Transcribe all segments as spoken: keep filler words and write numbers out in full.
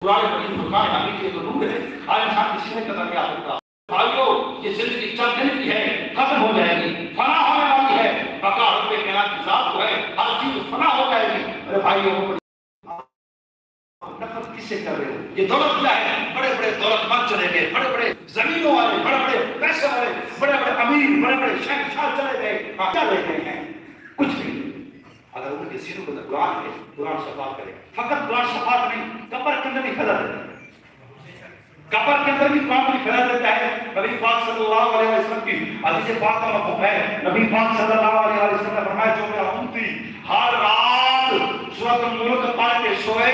قرآن مجید فرقان حمید یہ تو نور ہے، ہر انسان کی سینے قدر کیا سکتا۔ بھائیو، یہ زندگی چند دن کی ہے، ختم ہو جائے گی، فنا ہونے والی ہے۔ بقا رب کائنات کی ذات کو ہے، ہر چیز فنا ہو جائے گی۔ ارے بھائیو، نفرت کس سے کر رہے ہو؟ یہ دولت کیا ہے؟ بڑے بڑے دولت مند چلے گئے، بڑے بڑے زمینوں والے، بڑے بڑے پیسے والے، بڑے بڑے امیر، بڑے بڑے شہنشاہ چلے گئے۔ ہاں، کیا لے گئے ہیں؟ کچھ بھی نہیں۔ اگر ان کے سینوں کے اندر قرآن ہے، قرآن شفاعت کرے۔ فقط قرآن شفاعت نہیں، قبر کے اندر بھی فائدہ دیتا ہے۔ قبر کے اندر بھی قرآن کی فائدہ دیتا ہے۔ نبی پاک صلی اللہ علیہ وسلم کی حدیث پاک کا مفہوم ہے، نبی پاک صلی اللہ علیہ وسلم نے فرمایا، جو میرا امتی ہر رات سورۃ الملک پڑھ کے سوئے،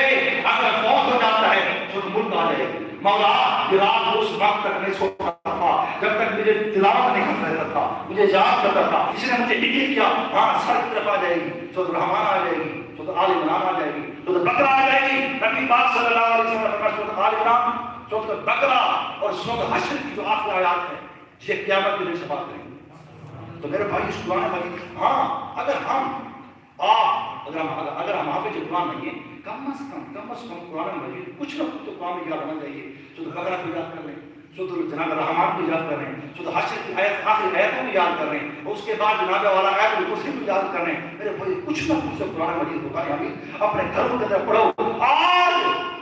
اگر فوت ہو جاتا ہے، سورۃ الملک آ جائے گی۔ مولا، یہ رات اس وقت تک نہیں سوتا تھا، جب تک مجھے تلاوت نہیں کرتا تھا، مجھے یاد کرتا تھا۔ اس نے مجھے ذکر کیا، ہاں، سر کی طرف آ جائے گی، سورۃ الرحمان آ جائے گی، سورۃ آل عمران آ جائے گی، سورۃ بقرہ آ جائے گی۔ نبی پاک صلی اللہ علیہ وسلم نے فرمایا، سورۃ آل عمران، سورۃ بقرہ اور سورۃ حشر کی جو آخری آیات ہیں، یہ قیامت کے دن شفاعت کریں گی۔ تو میرے بھائی، اس قرآن مجید، ہاں، اگر ہم آپ، اگر ہم، اگر، اگر ہم حافظ قرآن نہیں ہیں، کم از کم، کم از کم قرآن مجید کچھ نہ کچھ تو قرآن میں یاد ہونا چاہیے۔ سورۃ بقرہ کو یاد کر لیں، سورۃ جناب الرحمان کو یاد کر لیں، سورۃ حشر کی آیت، آخری آیتوں کو یاد کر لیں، اور اس کے بعد جناب والا آیت الکرسی کو یاد کر لیں۔ میرے بھائی، کچھ نہ کچھ تو قرآن مجید، قرآن حمید اپنے گھروں کے اندر پڑھو۔ آج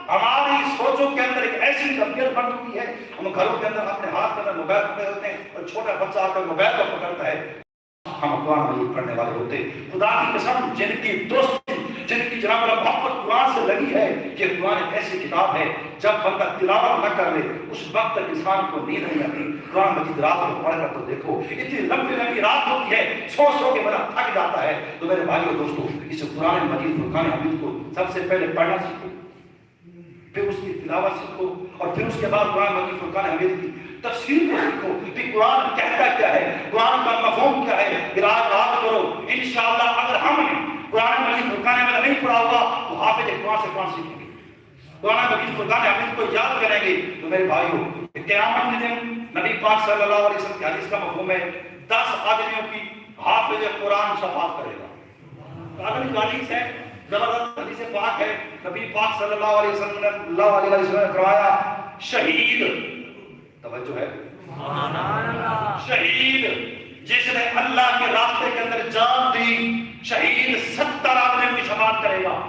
ہماری سوچوں کے اندر ایک ایسی طبیعت بن چکی ہے، ہم گھروں کے اندر اپنے ہاتھ کے اندر موبائل پکڑے ہوتے ہیں اور چھوٹا بچہ آ کر موبائل کو پکڑتا ہے۔ ہم قرآن مجید پڑھنے والے ہوتے۔ خدا کی قسم، جن کی دوستی، جن کی جناب محبت قرآن سے لگی ہے، یہ قرآن ایک ایسی کتاب ہے، جب بندہ تلاوت نہ کر لے، اس وقت تک انسان کو نیند نہیں آتی۔ قرآن مجید رات کو پڑھ کر تو دیکھو، اتنی لمبی لمبی رات ہوتی ہے، سو سو کے بندہ تھک جاتا ہے۔ تو میرے بھائیو دوستو، اس قرآن مجید فرقان حمید کو سب سے پہلے پڑھنا سیکھو۔ پھر اس کی تلاوت سیکھو، اور پھر اس کے بعد قرآن مجید فرقان حمید کی تفسیر کو سیکھو کہ قرآن کہتا کیا ہے، قرآن کا مفہوم کیا ہے۔ پھر آج رات کرو، انشاءاللہ اگر ہم نے قرآن مجید فرقان حمید نہیں پڑھا ہوا تو حافظ قرآن سے قرآن سیکھیں گے، قرآن مجید فرقان حمید کو یاد کریں گے۔ تو میرے بھائیو، قیامت کے دن نبی پاک صلی اللہ علیہ وسلم کی حدیث کا مفہوم ہے، دس آدمیوں کی حافظ قرآن شفاعت کرے گا۔ قابل تعریف ہے، زبردست حدیث پاک ہے۔ نبی پاک صلی اللہ علیہ وسلم نے، اللہ علیہ وسلم نے فرمایا، شہید، توجہ ہے، شہید جس نے اللہ کے راستے کے اندر جان دی، شہید ستر آدمیوں کی شفاعت کرے گا،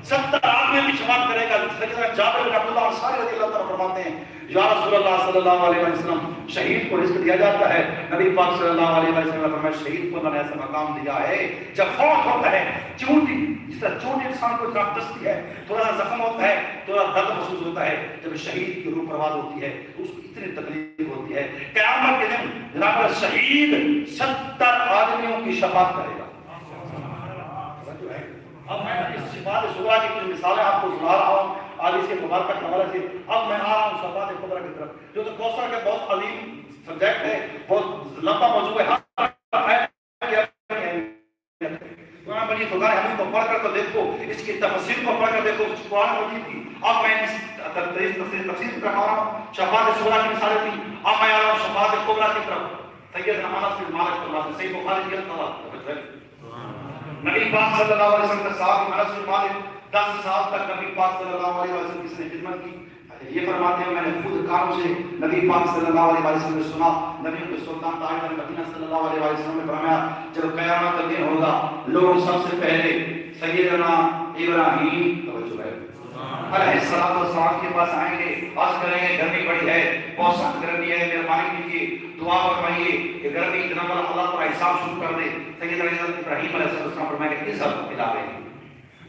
ستر آدمیوں کی شفاعت کرے گا۔ سیدنا جابر بن عبداللہ انصاری رضی اللہ تعالیٰ عنہ فرماتے ہیں، یا رسول اللہ صلی اللہ علیہ وسلم، شہید کو رزق دیا جاتا ہے؟ نبی پاک صلی اللہ علیہ وسلم نے فرمایا، شہید کو اللہ نے ایسا مقام دیا ہے، جب فوت ہوتا ہے، چونٹی، جس طرح چونٹی انسان کو اتنا دستی ہے، تھوڑا سا زخم ہوتا ہے، تھوڑا درد محسوس ہوتا ہے، جب شہید کی روح پرواز ہوتی ہے تو اس کو اتنی تکلیف ہوتی ہے۔ قیامت کے دن جناب شہید ستر آدمیوں کی شفاعت کرے گا۔ اب میں اس شفاعت صغریٰ کی کچھ مثالیں آپ کو سنا رہا ہوں، حدیث مبارکہ کے حوالے سے۔ اب میں آ رہا ہوں شفاعت کبریٰ کی طرف، جو تو کوثر کا بہت عظیم سبجیکٹ ہے، بہت لمبا موضوع ہے۔ ہر آیت کی اپنی اہمیت ہے۔ قرآن مجید فرقان حمید کو پڑھ کر تو دیکھو، اس کی تفسیر کو پڑھ کر دیکھو، قرآن مجید کی۔ اب میں اس تفسیر، تفسیر، تفسیر کی طرف آ رہا ہوں، شفاعت صغریٰ کی مثالیں تھی، اب میں آ رہا ہوں شفاعت کبریٰ کی طرف۔ سیدنا انس بن مالک فرماتے ہیں، صحیح بخاری کی حدیث۔ نبی پاک صلی اللہ علیہ وسلم کا صحابی انس بن مالک، دس سال تک نبی پاک صلی اللہ علیہ وسلم کی اس نے خدمت کی۔ یہ فرماتے ہیں، میں نے خود کانوں سے نبی پاک صلی اللہ علیہ وسلم سے سنا، نبی کے سلطان تاجدار مدینہ صلی اللہ علیہ وسلم نے فرمایا، جب قیامت کا دن ہوگا، لوگ سب سے پہلے سیدنا ابراہیم، توجہ ہے، علیہ الصلوۃ والسلام کے پاس آئیں گے، عرض کریں گے، گرمی بڑی ہے، بہت سخت گرمی ہے، مہربانی کیجیے، دعا فرمائیے کہ گرمی اتنا بڑا، اللہ تعالیٰ حساب شروع کر دے۔ سیدنا ابراہیم علیہ السلام فرمائیں گے، اذهب إلى ربك۔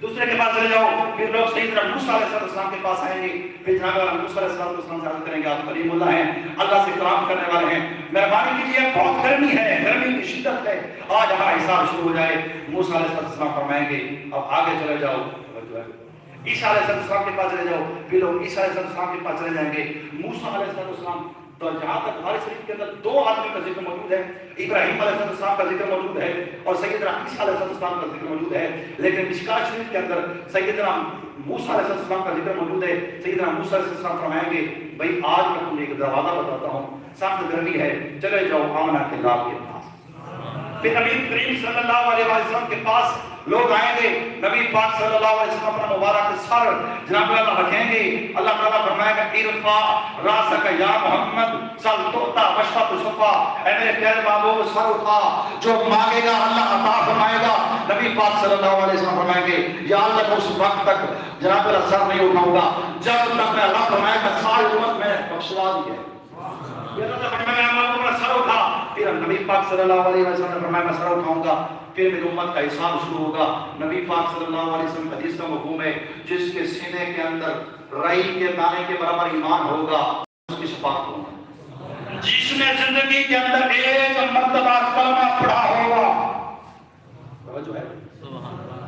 دوسرے کے پاس چلے جاؤ، پھر لوگ سیدنا موسیٰ علیہ السلام کے پاس آئیں گے، پھر جناب والا موسیٰ علیہ السلام کے سامنے عرض کریں گے، آپ کلیم اللہ ہیں، اللہ سے کلام کرنے والے ہیں، مہربانی کیجیے، بہت گرمی ہے، گرمی کی شدت ہے، آج ہمارا حساب شروع ہو جائے۔ موسیٰ علیہ السلام فرمائیں گے، اب آگے چلے جاؤ، توجہ ہے۔ عیسیٰ علیہ السلام کے پاس چلے جاؤ، پھر لوگ عیسیٰ علیہ السلام کے پاس چلے جائیں گے۔ موسیٰ علیہ السلام، تو جہاں تک بخاری شریف کے اندر دو آدمیوں کا ذکر موجود ہے، ابراہیم علیہ السلام کا ذکر موجود ہے اور سیدنا عیسیٰ علیہ السلام کا ذکر موجود ہے، لیکن مشکوٰۃ شریف کے اندر سیدنا موسیٰ علیہ السلام کا ذکر موجود ہے۔ سیدنا موسیٰ علیہ السلام فرمائیں گے، بھائی، آج میں تمہیں ایک دروازہ بتاتا ہوں، سخت گرمی ہے، چلے جاؤ آمنہ کے لال کے پاس۔ پھر نبی کریم صلی اللہ علیہ وسلم کے پاس لوگ آئیں گے، نبی پاک صلی اللہ علیہ وسلم اپنا مبارک سر جناب اللہ رکھیں گے۔ اللہ تعالیٰ فرمائے گا، "ارفع راسک یا محمد، سل تعطی واشفع تشفع"، اے میرے پیارے محبوب، سر اٹھا، جو مانگے گا اللہ عطا فرمائے گا۔ نبی پاک صلی اللہ علیہ وسلم فرمائیں گے، "یا اللہ، میں اس وقت تک جناب اللہ سر نہیں اٹھاؤں گا جب تک میں اللہ فرمائے گا ساری امت میں بخشوا دی ہے۔" یہ اللہ فرمایا، "میں اپنا سر اٹھا۔" پھر نبی پاک صلی اللہ علیہ وسلم نے فرمایا، "میں سر اٹھاؤں گا۔" پھر میری امت کا حساب شروع ہوگا۔ نبی پاک صلی اللہ علیہ وسلم حدیث کا مفہوم ہے، جس کے سینے کے اندر رائی کے دانے کے برابر ایمان ہوگا، اس کی شفاعت ہوگی۔ جس نے زندگی کے اندر ایک مرتبہ کلمہ پڑھا ہوگا، توجہ ہے؟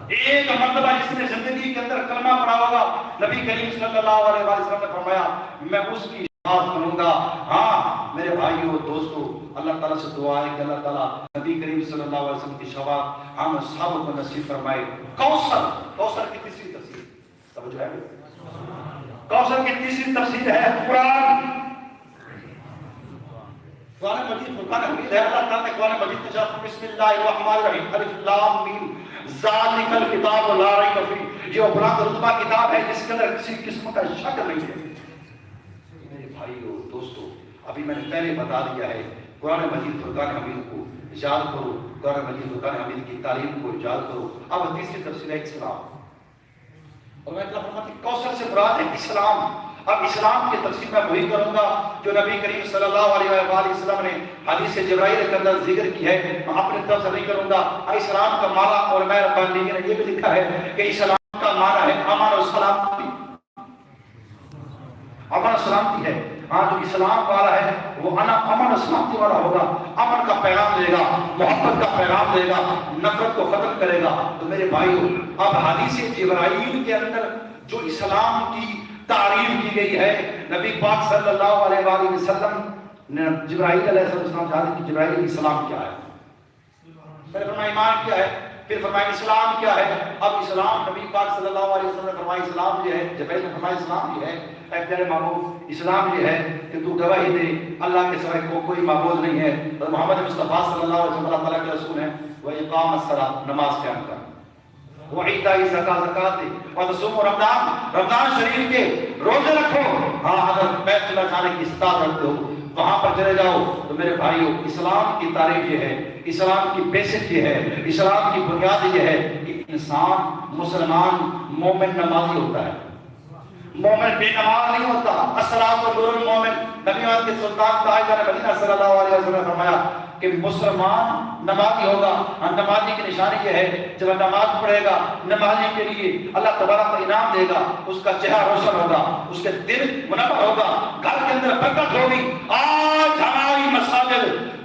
ایک مرتبہ جس نے زندگی کے اندر کلمہ پڑھا ہوگا، نبی کریم صلی اللہ علیہ وسلم نے فرمایا، "میں اس کی شفاعت کروں گا۔" ہاں میرے بھائیو، دوستو، اللہ تعالیٰ سے دعا ہے کہ اللہ تعالیٰ نبی کریم صلی اللہ علیہ وسلم کی شفاعت ہم سب کو نصیب فرمائے۔ کوثر، کوثر کی تیسری تفسیر، توجہ ہے؟ کوثر کی تیسری تفسیر ہے قرآن۔ قرآن مجید فرقان حمید ہے۔ اللہ تعالیٰ نے قرآن مجید کے ساتھ، "بسم اللہ الرحمن الرحیم، الف لام میم، ذالک الکتاب لا ریب فیہ"، یہ وہ بلند رتبہ کتاب ہے جس کے اندر کسی قسم کا شک نہیں ہے۔ میرے بھائیو، دوستو، ابھی میں نے پہلے بتا دیا ہے، قرآن مجید فرقان حمید کو یاد کرو، قرآن مجید فرقان حمید کی تعلیم کو یاد کرو۔ اب تیسری تفسیر ہے اسلام۔ اور میں اتنا فرماتا کہ کوثر سے مراد ہے اسلام۔ اب اسلام کی تفسیر میں وہی کروں گا جو نبی کریم صلی اللہ علیہ وآلہ وسلم نے حدیث جبرائیل کے اندر ذکر کی ہے، میں اپنے طرف سے نہیں کروں گا۔ اسلام کا معنی اور میں ربانی نے یہ بھی لکھا ہے کہ اسلام کا معنی ہے امن و سلامتی۔ امن و سلامتی ہے۔ ہاں، جو اسلام والا ہے، وہ انا-، امن و سلامتی والا ہوگا، امن کا پیغام دے گا، محبت کا پیغام دے گا، نفرت کو ختم کرے گا۔ تو میرے بھائیو، اب حدیث جبرائیل کے اندر جو اسلام کی تعریف کی گئی ہے، نبی پاک صلی اللہ علیہ وآلہ وسلم نے، جبرائیل علیہ السلام جانتے کہ جبرائیل اسلام کیا ہے؟ پہلے فرمایا ایمان کیا ہے، پھر فرمایا اسلام کیا ہے۔ اب اسلام، نبی پاک صلی اللہ علیہ وسلم نے فرمایا اسلام یہ ہے، جبرائیل نے فرمایا اسلام یہ ہے، اے پیارے محبوب، اسلام یہ ہے کہ تو گواہی دے اللہ کے سوائے کو-، کوئی معبود نہیں ہے، اور محمد مصطفیٰ صلی اللہ علیہ وسلم اللہ تعالیٰ کے رسول ہیں، و اقام الصلاۃ، نماز قائم کر، و ایتاء الزکوٰۃ، زکوٰۃ دے، و تصوم رمضان، رمضان شریف کے روزے رکھو۔ ہاں، اگر بیت اللہ جانے کی استطاعت رکھتے ہو، وہاں پر چلے جاؤ۔ تو میرے بھائیو، اسلام کی تعریف یہ ہے، اسلام کی بیسک یہ ہے، اسلام کی بنیاد یہ ہے کہ انسان مسلمان، مومن، نمازی ہوتا ہے۔ مومن بے نماز نہیں ہوتا۔ الصلاۃ نور المومن، نبی امت کے سلطان تاجدار مدینہ صلی اللہ علیہ وسلم نے فرمایا کہ مسلمان نمازی ہوگا۔ ہاں، نمازی کی نشانی یہ ہے، جب نماز پڑھے گا، نمازی کے لیے اللہ تبارک و تعالیٰ انعام دے گا، اس کا چہرہ روشن ہوگا، اس کے دل منور ہوگا، گھر کے اندر برکت ہوگی۔ آج ہماری مساجد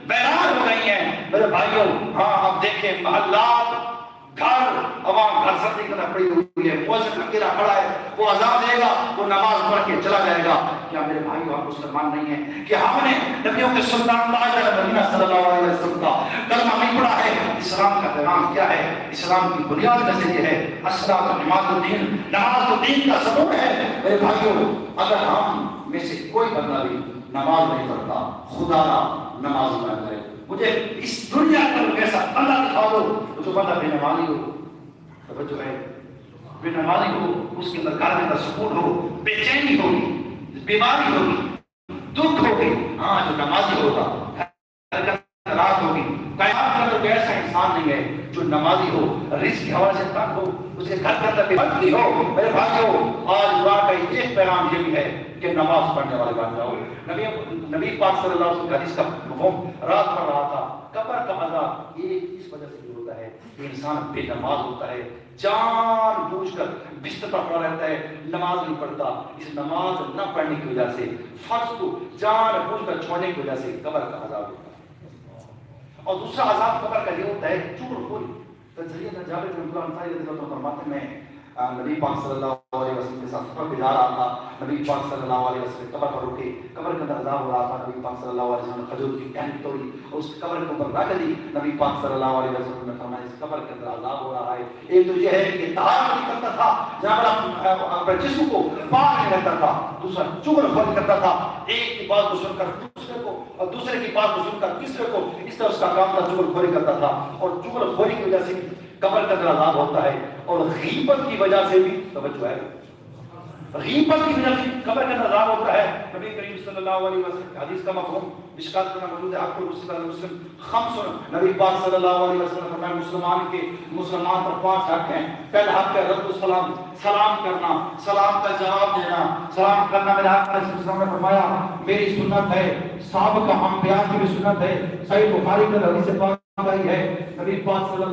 ویران ہو گئی ہیں میرے بھائیوں۔ ہاں، آپ دیکھیں، محلات، گھر، عوام گھر سردی کے اندر پڑی ہوئی ہے، مؤذن اکیلا کھڑا ہے، وہ اذان دے گا، وہ نماز پڑھ کے چلا جائے گا۔ کیا میرے بھائیو، ہم مسلمان نہیں ہیں کہ ہم نے نبیوں کے سلطان تاجدار مدینہ صلی اللہ علیہ وسلم کا کلمہ نہیں پڑھا ہے؟ اسلام کا پیغام کیا ہے؟ اسلام کی بنیاد میں سے یہ ہے، الصلاۃ عماد الدین، نماز تو دین کا ستون ہے۔ میرے بھائیو، اگر ہم میں سے کوئی بندہ بھی نماز نہیں پڑھتا، خدا را نماز نہ کرے۔ مجھے اس دنیا کا کوئی ایسا بندہ دکھا دو جو بندہ بے نمازی ہو۔ توجہ ہے؟ بے نمازی ہو، اس کے اندر گھر کے اندر سکون ہو، بے چینی ہوگی، بیماری ہوگی، دکھ ہوگی۔ ہاں، جو نمازی ہوگا، گھر کے اندر رات ہوگی۔ کائنات کے اندر کوئی ایسا انسان نہیں ہے جو نمازی ہو، رزق کے حوالے سے تنگ ہو، اس کے گھر کے اندر بے برکتی ہو۔ میرے بھائیو، آج قرآن کا ایک پیغام یہ بھی ہے کہ نماز پڑھنے والے بن جاؤ۔ نبی، نبی پاک صلی اللہ علیہ وسلم کی حدیث کا مفہوم رات پڑھ رہا تھا، قبر کا عذاب ایک اس وجہ سے بھی ہوتا ہے کہ انسان بے نماز ہوتا ہے، جان بوجھ کر بستر پر پڑا رہتا ہے، نماز نہیں پڑھتا۔ اس نماز نہ پڑھنے کی وجہ سے، فرض کو جان بوجھ کر چھوڑنے کی وجہ سے قبر کا عذاب ہوتا ہے۔ اور دوسرا عذاب قبر کا یہ ہوتا ہے، چغل خوری۔ سیدنا جابر بن عبداللہ انصاری رضی اللہ عنہ فرماتے ہیں، میں، آ، نبی پاک صلی اللہ علیہ وسلم کے ساتھ سفر پہ جا رہا تھا۔ نبی پاک صلی اللہ علیہ وسلم قبر پر رکے، قبر کے اندر عذاب ہو رہا تھا۔ نبی پاک صلی اللہ علیہ وسلم نے کھجور کی ٹہنی توڑی اور اس قبر کے اوپر رکھ دی۔ نبی پاک صلی اللہ علیہ وسلم نے فرمایا، اس قبر کے اندر عذاب ہو رہا ہے۔ ایک تو یہ ہے کہ طہارت نہیں کرتا تھا، جناب والا، آ، اپنے جسم کو پاک نہیں رکھتا تھا۔ دوسرا، چغل خوری کرتا تھا۔ ایک کی بات کو سن کر دوسرے کو، اور دوسرے کی بات کو سن کر تیسرے کو، اس طرح اس کا کام تھا، چغل خوری کرتا تھا۔ اور چغل خوری کی وجہ سے قبر کا عذاب ہوتا ہے، اور غیبت کی وجہ سے بھی، توجہ ہے، غیبت کی وجہ سے قبر کا عذاب ہوتا ہے۔ نبی کریم صلی اللہ علیہ وسلم، حدیث کا مفہوم، مشکات میں موجود ہے، آپ کو مسلم، مسلم خمس، نبی پاک صلی اللہ علیہ وسلم فرمایا، مسلمان کے، مسلمان پر پانچ حق ہیں۔ پہلا حق ہے رد السلام، سلام کرنا، سلام کا جواب دینا، سلام کرنا میرا حق ہے۔ نبی صلی اللہ علیہ وسلم نے فرمایا، میری سنت ہے، سابقہ انبیاء کی بھی سنت ہے۔ صحیح بخاری کا حدیث پاک آئی ہے، نبی پاک صلی اللہ